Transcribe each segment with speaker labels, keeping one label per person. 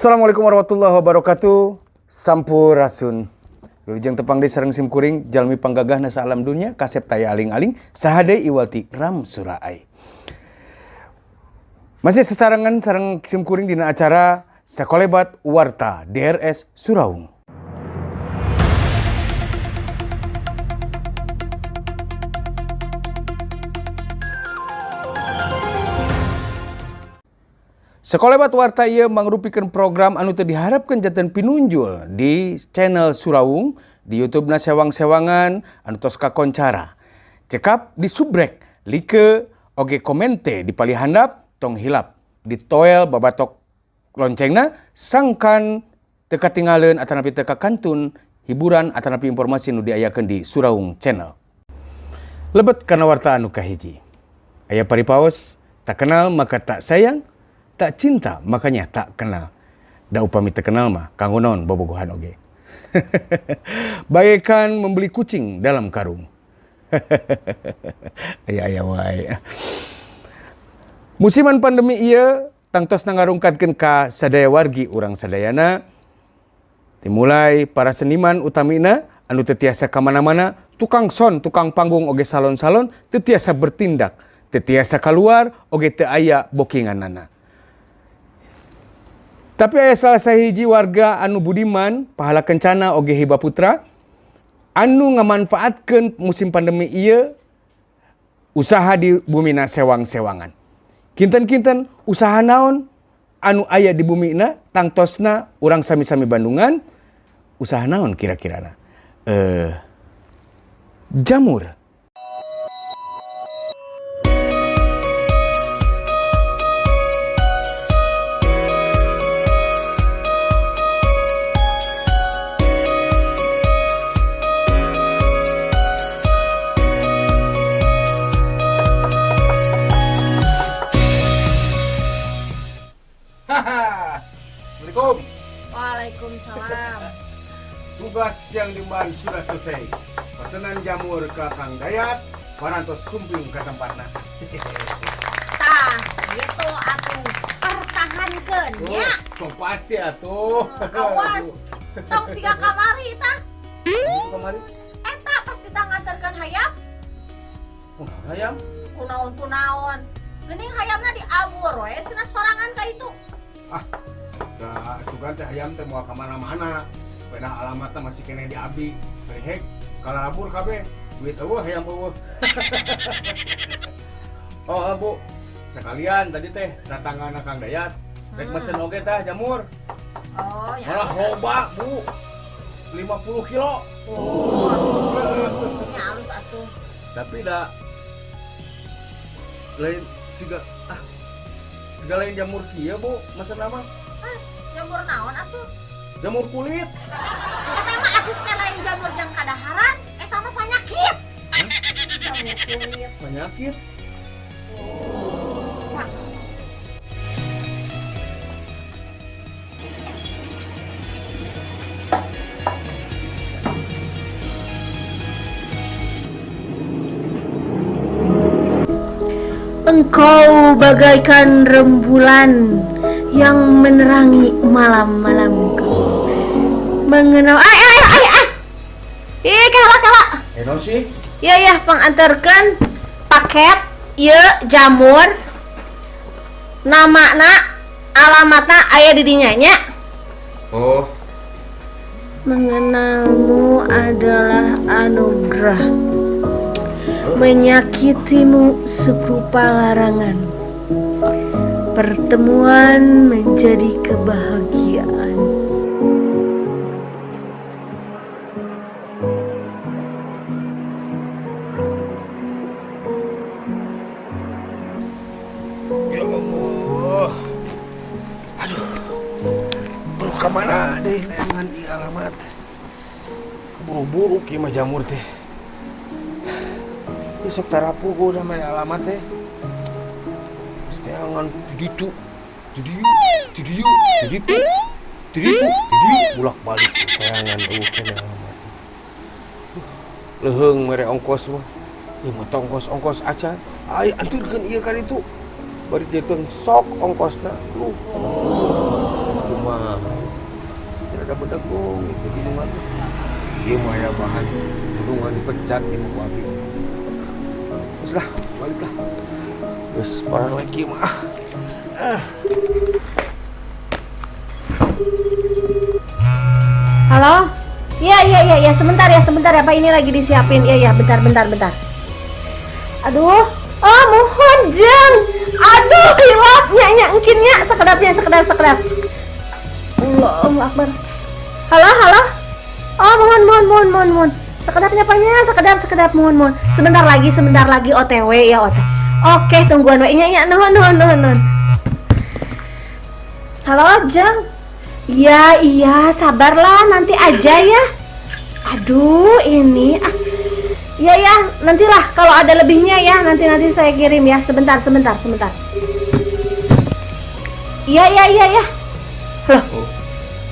Speaker 1: Assalamualaikum warahmatullahi wabarakatuh. Sampurasun. Wilujeng tepang deui sareng sim kuring jalmi panggagahna saalam dunya, kasep taya aling-aling, saha deui iwal ti Ram Suraai. Masih sesarengan sareng sim kuring dina acara Sakolebat Warta DRS Suraung. Sakolebat Warta ieu mangrupikeun program anu teu diharapkeun janten pinunjul di channel Suraung di YouTube na sewang-sewangan anu tos kakoncara. Cekap di subrek, like, oge komente di palih handap, tong hilap ditoel babatok loncengna sangkan teu katinggaleun atanapi teu kakantun hiburan atanapi informasi nu diayakeun di Suraung Channel. Lebet kana warta anu kahiji. Aya paripaos, tak kenal maka tak sayang, tak cinta makanya tak kenal. Da upami teu kenal mah kanggo naon bobogohan oge. Bagaikan membeli kucing dalam karung. Aya aya wae. Musiman pandemi ieu tangtos ngarungkatkeun ka sadaya wargi urang sadayana, dimulai para seniman utamina anu teu tiasa ka mana-mana, tukang sound, tukang panggung oge salon-salon teu tiasa bertindak, teu tiasa keluar oge teu aya bookinganana. Tapi aya salah sahiji warga anu budiman, pahala kencana oge hiba putra, anu ngamanfaatkeun musim pandemi ieu usaha di bumina sewang-sewangan. Kinten-kinten usaha naon anu aya di bumina, tangtosna urang sami-sami Bandungan, usaha naon kira-kirana? Jamur. Assalamualaikum.
Speaker 2: Waalaikumsalam.
Speaker 1: Tugas yang diemban sudah selesai. Pesanan jamur ke Kang Dayat, parantos sumping ke tempatna.
Speaker 2: Tah, gitu atuh. Pertahankeun nya.
Speaker 1: Oh, pasti atuh.
Speaker 2: Awas. Tong siga kamari tah.
Speaker 1: Kamari.
Speaker 2: Eta pasti tah nganterkeun hayam.
Speaker 1: Oh, hayam?
Speaker 2: Kunaon-kunaon. Geuning hayamna diabur we cenah sorangan ka itu.
Speaker 1: Ah, da sugan teh hayam teh moal ka mana-mana. Beda alamatna masih keneh di abi. Rehek kalabur kabeh. Duit euweuh, hayam euweuh. Oh, Bu. Sekalian tadi teh datangan Kang Dayat. Rek mesen oge tah jamur.
Speaker 2: Oh, ya.
Speaker 1: Malah loba, Bu. 50 kilo.
Speaker 2: Oh. Nya alus atuh.
Speaker 1: Tapi da lain siga ah siga lain jamur kieu, Bu, mesen mah.
Speaker 2: Ah, jamur naon atuh?
Speaker 1: Jamur kulit.
Speaker 2: Eta mah atuh teh lain jamur jang kadaharan, eta mah penyakit. Jamur kulit.
Speaker 1: Penyakit.
Speaker 2: Oh. Engkau bagaikan rembulan yang menerangi malam-malamku. Mengenal ay ay ay ay. Ih, kala kala.
Speaker 1: Eh, naon sih?
Speaker 2: Iya ya, panganterkeun paket ieu jamur. Namana, alamatna aya di dinya nya.
Speaker 1: Oh.
Speaker 2: Mengenalmu adalah anugerah. Menyakitimu serupa larangan. Pertemuan menjadi kebahagiaan.
Speaker 1: Ya Allah. Aduh. Buru ka mana deh neangan di alamat. Buru-buru kieu mah jamur teh. Besok tarapu gua udah main alamat teh. Seteangan ditu, didieu, didieu, diditu, diditu, didieu, bolak-balik teangan eueuh keneh alamat. Leuheung mere ongkos mah. Ieu mah tong ongkos-ongkos acan. Ay, anterkeun ieu ka ditu. Bari dihitung sok ongkosna. Duh. Kumaha? Tidak ada bedegong itu gunungan. Ieu mah aya bahan gunungan dipecat ieu mah ku abi. Geus lah, balik lah. Geus barang lagi mah. Ah.
Speaker 2: Halo? Iya, sebentar ya, Pak. Ini lagi disiapin. Iya, bentar, bentar, bentar. Aduh, oh, mohon jeng. Aduh, hilap nya nya engkin nya sakedap nya, sakedap, sakedap. Allahu Akbar. Halo, halo. Oh, mohon, mohon, mohon, mohon, mohon. Sakedap nya, Pak, nya, sakedap, sakedap, mohon, mohon. Sebentar lagi OTW ya, OTW. Oke, tungguan we nya nya, nuhun, nuhun, nuhun, nuhun. Halo, Jeng. Iya, sabarlah, nanti aja ya. Aduh, ini ah. Iya ya, nantilah kalau ada lebihnya ya, nanti saya kirim ya. Sebentar, sebentar, sebentar. Iya. Loh,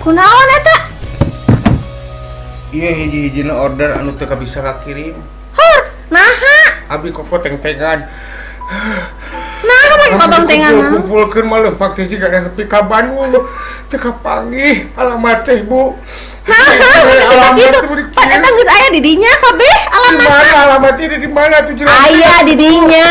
Speaker 2: kunaon eta?
Speaker 1: Iya, hiji-hijina order anu teu bisa kakirim.
Speaker 2: Hur, naha?
Speaker 1: Abi kok teng-tengan.
Speaker 2: Naha mah kotong-tengan mah?
Speaker 1: Kumpulkeun mah leupak teh jiga nepi ka Bandung. Teu kapanggih alamat teh, Bu.
Speaker 2: Naha,
Speaker 1: Alamat
Speaker 2: gitu.
Speaker 1: teh dikirim.
Speaker 2: Pan eta geus aya di dinya kabeh
Speaker 1: Di
Speaker 2: alamat.
Speaker 1: mana alamat ini, di mana tuh jelas?
Speaker 2: Aya di dinya.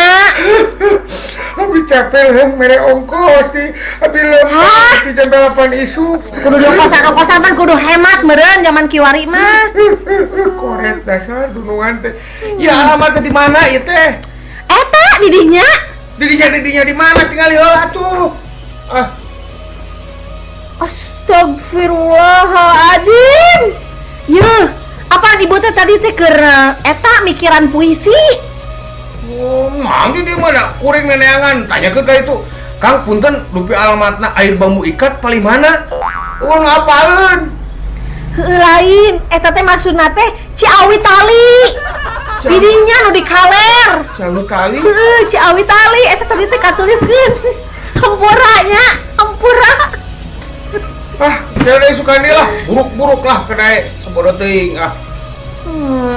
Speaker 1: Abi capek leung mere ongkos di abi
Speaker 2: Hah?
Speaker 1: leumpang di jam 8 isuk.
Speaker 2: Kudu diongkosan-ongkosan pan kudu hemat meureun zaman kiwari mah.
Speaker 1: Koret dasar dunungan teh. Ya alamatnya di mana ieu teh?
Speaker 2: Eta di dinya.
Speaker 1: Didinya di mana tinggal heula atuh. Ah,
Speaker 2: Astagfirullahaladzim. Yuh, apa ibu teh tadi teh keur eta mikiran puisi?
Speaker 1: Oh, manggi di mana? Kuring neneangan, tanyakeun ka itu. Kang punten dupi alamatna air bambu ikat paling mana? Oh, ngapaleun?
Speaker 2: Heueuh lain, eta teh maksudna teh Ciawi Tali. Didinya nu di kaler.
Speaker 1: Ciawi Tali.
Speaker 2: Heueuh, Ciawi Tali eta tadi teh katuliskeun. Hampura nya, hampura.
Speaker 1: Ah, kira suka lah, buruk-buruk lah kedai sebodoh teuing ah.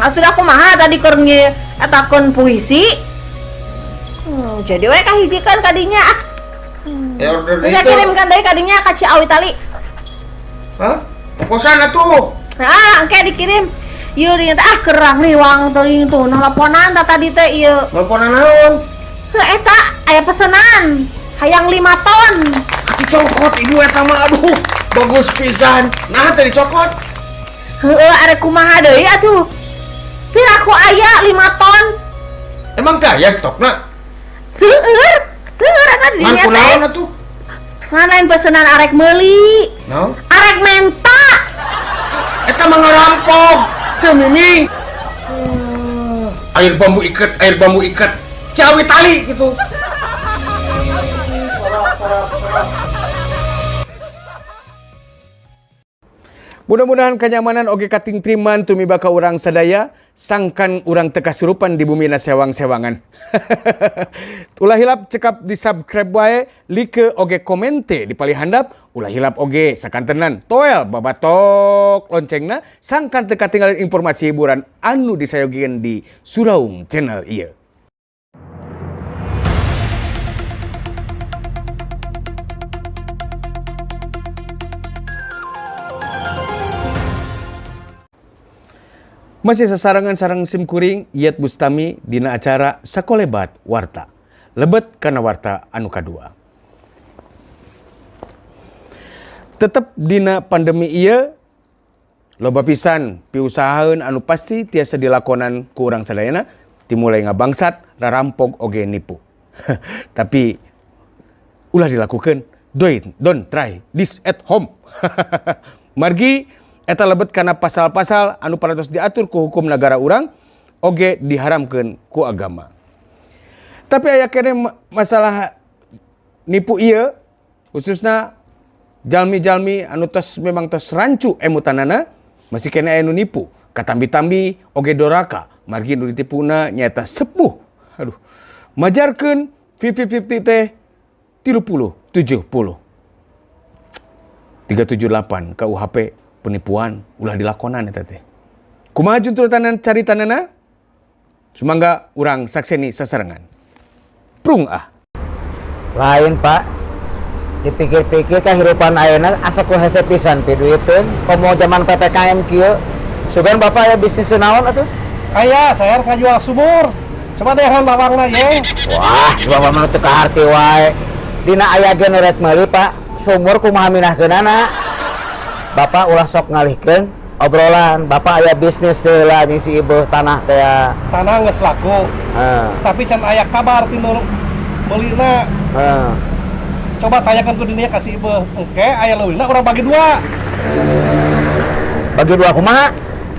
Speaker 2: Atuh aku mah tadi keur etakeun puisi. Jadi we kahijikeun kadinya ah.
Speaker 1: Ya order
Speaker 2: Bisa
Speaker 1: itu.
Speaker 2: kirimkan deui kadinya ka Ciawi Tali.
Speaker 1: Hah? Kosan atuh.
Speaker 2: Ah, engke dikirim. Ieu dinya teh ah kerang liwang teuing tuh neleponan tah tadi teh ieu.
Speaker 1: Nelponan naon?
Speaker 2: Heuh eta aya pesenan hayang 5 ton.
Speaker 1: Atuh cokot ibu eta mah aduh, bagus pisan. Nah teh dicokot.
Speaker 2: Heueuh arek kumaha deui atuh. Piraku aya 5 ton.
Speaker 1: Emang teh aya stokna?
Speaker 2: Seueur, seueur eta di
Speaker 1: Ngan
Speaker 2: dinya teh.
Speaker 1: kunaon atuh?
Speaker 2: Ngan lain pesenan arek meuli.
Speaker 1: Naon?
Speaker 2: Arek menta.
Speaker 1: Eta mah ngarampok. Ceu Mimi. Air bambu ikat, air bambu ikat. Ciawi Tali gitu. Mudah-mudahan kenyamanan oge katingtriman tumiba ka urang sadaya, sangkan urang teu kasurupan di bumi sewang-sewangan. Ulah hilap cekap di subscribe wae, like oge komente di palih handap, ulah hilap oge sakantenan toel babatok loncengna sangkan teu katinggalan informasi hiburan anu disayogikeun di Suraung Channel ieu. Masih sasarengan sareng simkuring Iyeth Bustami dina acara Sakolebat Warta. Lebet kana warta anu kadua. Tetep dina pandemi ieu loba pisan piusahaeun anu pasti tiasa dilakonan ku urang sadayana dimulai ngabangsat, rarampok oge nipu. Tapi ulah dilakukan, don't try this at home. Margi eta lebet kana pasal-pasal anu parantos diatur ku hukum negara urang oge diharamkeun ku agama. Tapi aya keneh masalah nipu ieu khususna jalmi-jalmi anu tos memang tos rancu emutanana masih keneh aya nu nipu katambi-tambi oge doraka margi nu ditipuna nyaeta sepuh. Aduh, majarkeun 50-50 teh 30-70. 378 KUHP penipuan ulah dilakonan eta teh. Kumaha juntrutanan caritanana? Sumangga urang sakseni sasarengan. Prung ah.
Speaker 3: Lain, Pak. Dipikir-pikir kehidupan ayeuna asa ku hese pisan piduiteun. Komo zaman PPKM kieu. Sugan Bapak aya bisnis naon atuh?
Speaker 4: Aya, saya harus ngajual sumur. Coba deh lawangna ye.
Speaker 3: Wah, Bapak mah teu kaharti wae. Dina aya ge nu rek meuli, Pak. Sumur kumaha minahkeunana? Bapak ulah sok ngalihkeun obrolan. Bapak aya bisnis heula jeung si ibu tanah teh.
Speaker 4: Tanah geus laku,
Speaker 3: Heeh.
Speaker 4: tapi can aya kabar ti nu meulina.
Speaker 3: Heeh.
Speaker 4: Coba tanyakan ku dinya ka si ibu. Engke aya leuwihna urang bagi dua.
Speaker 3: Bagi dua kumaha?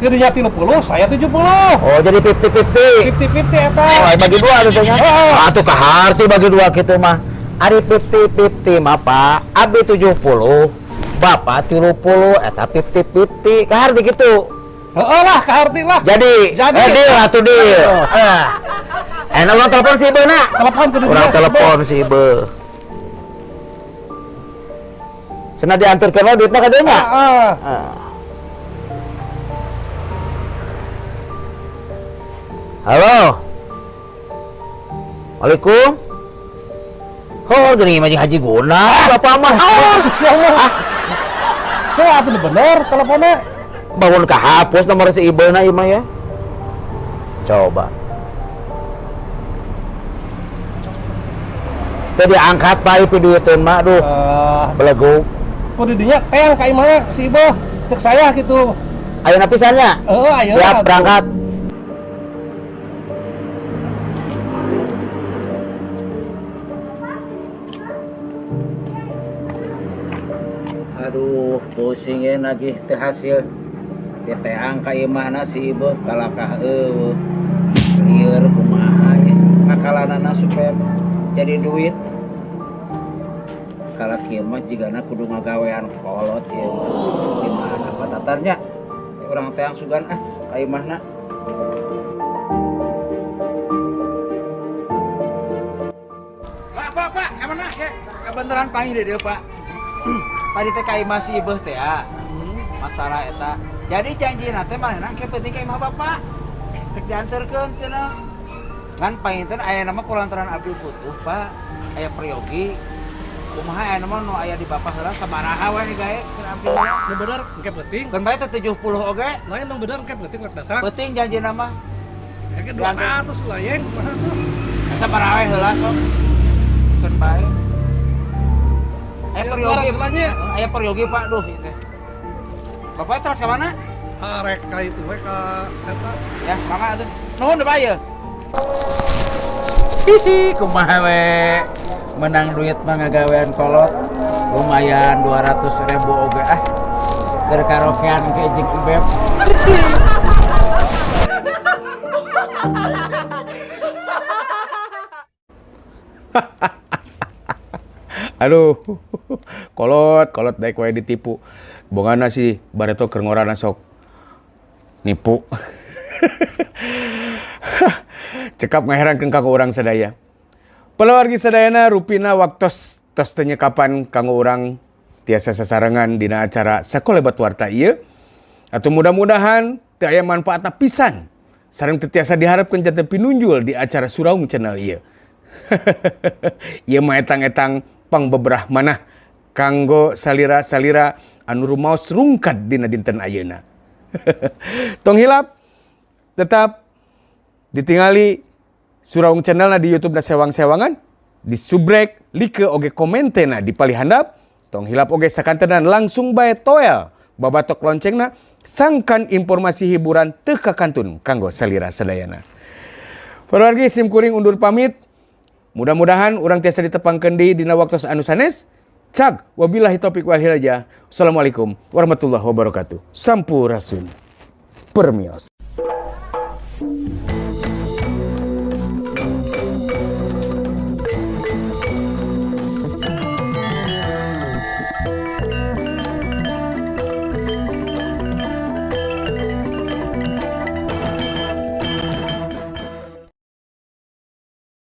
Speaker 4: Dinya 30, saya 70.
Speaker 3: Oh, jadi 50-50.
Speaker 4: 50-50 eta.
Speaker 3: Oh, bagi dua atuh nya.
Speaker 4: Heeh.
Speaker 3: Atuh kaharti bagi dua kitu mah. Ari 50-50 mah, Pak. Abi 70, Bapak 30, eta 50-50. Kaharti kitu.
Speaker 4: Heeh lah, kaharti lah.
Speaker 3: Jadi,
Speaker 4: Jadi.
Speaker 3: Eh, deal atuh deal. Ah. Enak urang telepon si ibu na.
Speaker 4: Telepon ku dinya.
Speaker 3: Urang telepon si ibu. Cenah dianturkeun we duitna ka dieu nya.
Speaker 4: Heeh.
Speaker 3: Ah. Halo. Waalaikum. Oh, jadi mah Haji Guna, Bapak mah.
Speaker 4: Ya Allah. So, apa bener teleponnya?
Speaker 3: Bangun kehapus nomor si ibu na ieu mah ya. Coba. Tadi diangkat Pak ieu duiteun mah, aduh, belegug.
Speaker 4: Ku di dinya teang ka imah si ibu. Cek saya gitu.
Speaker 3: Ayeuna pisan nya?
Speaker 4: Heeh, ayeuna.
Speaker 3: Siap berangkat. Aduh, pusing ya nagih teh hasil. Diteang ka imahna si ibu kalakah eueuh. Lieur kumaha ya. Akalanana supaya jadi duit. Kala kieu mah jigana kudu ngagawean kolot ieu mah. Gimana Pak Tatarnya? Urang teang sugan ah ka imahna. Pak, Pak, Pak, emang ke kebenaran panggil deh, Pak. Tadi teh ka imah si ibu teh ya. Masalah eta. Jadi janji teh manehna ke penting ka imah Bapak. Rek dianterkeun cenah. Ngan panginten aya nama kulantaran abdi butuh, Pak. Aya priyogi. Kumaha aya nama nu aya di Bapak heula sabaraha we gae keur abdi.
Speaker 4: Nu bener engke peuting.
Speaker 3: Keun bae teh 70 oge.
Speaker 4: Lain nu bener engke peuting rek datang.
Speaker 3: Peuting janji nama.
Speaker 4: Engke 200 lah yeng, kumaha tuh?
Speaker 3: Sabaraha we heula sok. Keun bae. Aya peryogi, aya peryogi Pak, duh ieu teh. Bapak teras ka mana?
Speaker 4: Rek ka itu we ka eta.
Speaker 3: Ya, mangga atuh. Nuhun Pak ieu. Hihi, kumaha we. Menang duit mah ngagawean kolot. Lumayan 200.000 oge ah. Keur karaokean ke jeung Beb.
Speaker 1: Aduh, kolot, kolot daek wae ditipu. Bongana sih bareto keur ngorana sok nipu. Cekap ngaherankeun ka urang sadaya. Palawargi sadayana rupina waktos tos teu nyekapan kanggo urang tiasa sasarengan dina acara Sakolebat Warta ieu. Atuh mudah-mudahan teu aya manfaatna pisan. Sareng teu tiasa diharapkeun janten pinunjul di acara Suraung Channel ieu. Ieu mah etang-etang pangbeberah manah kanggo salira-salira anu rumaos rungkad dina dinten ayeuna. Tong hilap tetap ditingali Suraung Channel na di YouTube na sewang-sewangan, di subrek, like oge komentena di palih handap, tong hilap oge sakantenan langsung bae toel babatok loncengna sangkan informasi hiburan teu kakantun kanggo salira sadayana. Parawargi sim kuring undur pamit. Mudah-mudahan urang tiasa ditepangkeun deui dina waktos anu sanes. Cag wabillahi taufik wal hidayah. Assalamualaikum warahmatullahi wabarakatuh. Sampurasun. Permios.